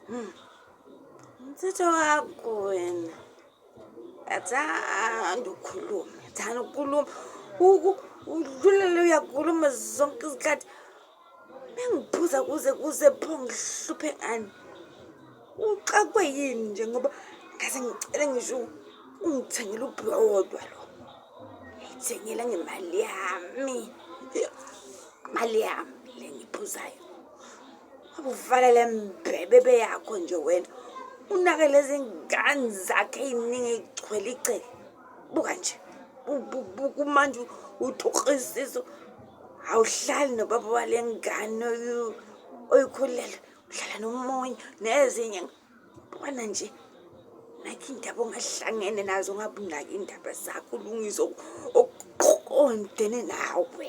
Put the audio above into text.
Umthetho wakho wena. Athanda ukukhuluma, athanda ukukhuluma. Udlulele uyakhuluma zonke izikhathi. Mengiphuza kuze kuze pho ngihluphe ngani? Uxakwe yini nje ngoba ngaze ngicele ngisho ungithengele ubhiwa wodwa lo. Ngiyithengele ngemali yami. Imali yami le ngiphuzayo. Uvala le mbebebe yakho nje wena. Unake lezi ngane zakhe ey'ningi ey'gcwele igceke. Buka nje. Kumanje utukrisiso. Awuhlali nobaba wale ngane oyikhulele. Uhlala nomunye nezinye. Bona nje. Nake indaba ongahlangene nazo ngabe unake indaba zakho ulungise okuqondene nawe.